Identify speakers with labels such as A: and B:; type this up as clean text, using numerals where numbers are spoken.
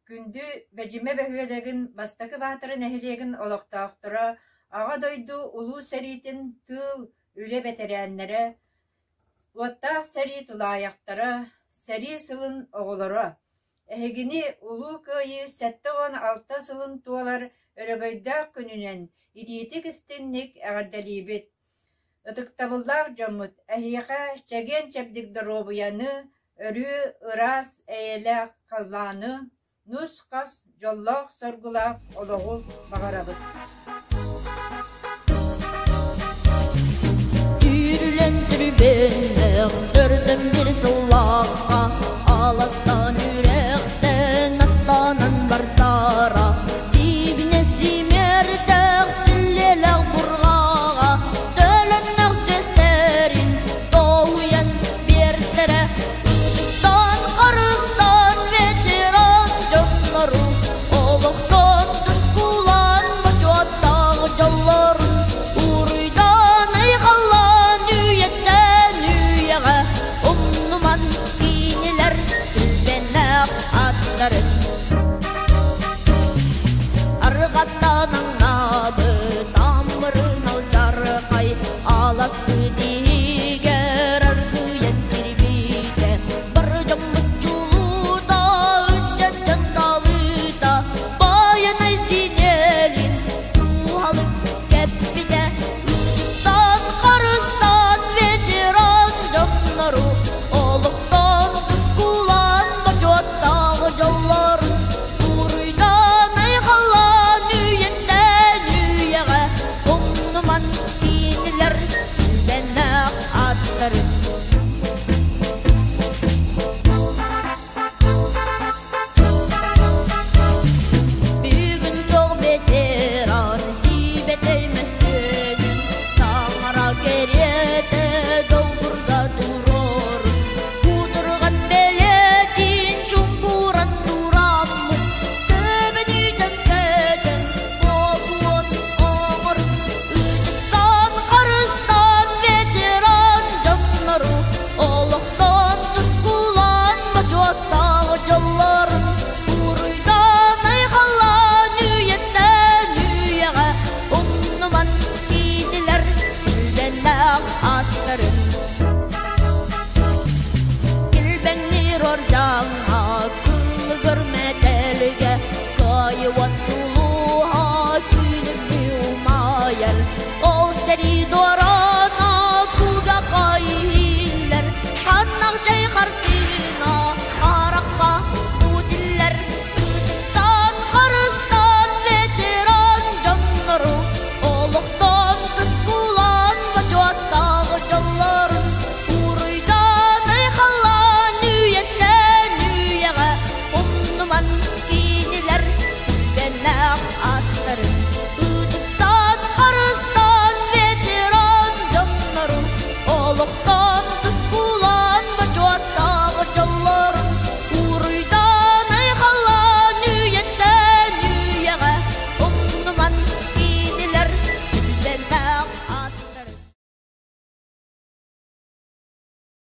A: Күндү Бэдьимэ бөһүөлэгин Бастакы Баатара нэһилиэгин олохтоохторо, Аҕа дойду Улуу сэриитин тыыл, үлэ бэтэрээннэрэ, уоттаах сэрии тулаайахтара, сэрии сылын оҕолоро! Эһигини Улуу Кыайыы 76 сылын туолар өрөгөйдөөх күнүнэн итиитик-истиҥник эҕэрдэлиибит! Ытыктабыллаах дьоммут, эһиэхэ чэгиэн-чэбдик доруобуйаны, өрүү ыраас, эйэлээх халлааны, нус-хас, дьоллоох-соргулаах олоҕу баҕарабыт.
B: Түүрүлэн түрүбүөннээх төрдөн бир сыллаахха аластан үрэхтэн аттанан бартара сибине симиэрдээх силлиэлээх бурҕаҕа төлөннөх түстэрин тоһуйан биэртэрэ ытыктан харыстан ветеран дьоннору олохтон тускулан бочуоттаах дьоллорун уруйдан айхаллаан үйэттэн үйэҕэ умнуман кинилэр түргэннээх аттарын арҕаттан аҥнаабыт амырын алдьархай аласпыт иһигэр аргыйан кирбиитэ бар дьоммут дьулуута ыччат дьанталыыта байанай синиэлин дууһалык кэппитэ ытыктан харыстаан ветеран дьоннору олохтон тускулаан бочуоттаах дьоллорун уруйдаан айхаллаан үйэттэн үйэҕэ умнуман кинилэр үлэннээх аттарын. Бүгүн тоҕ ветеран сибэтэй мөссүөнүн таҥара кэриэтэ долгурга турорун кутурган бэлэтин чуҥкуран тураммыт төбөнүтэн көтөн бокуон оҥорун ытыктан харыстаан ветеран дьоннору олохтон тускулаан бочуоттаах дьоллорун уруйдаан айхаллаан үйэттэн үйэҕэ умнуман кинилэр үлэннээх аттарын килбэҥниир ордьааҥҥа кылыгыр мэтээлгэ кыайыат сулуһа күнүмнүү умайар ол сэрии дуор.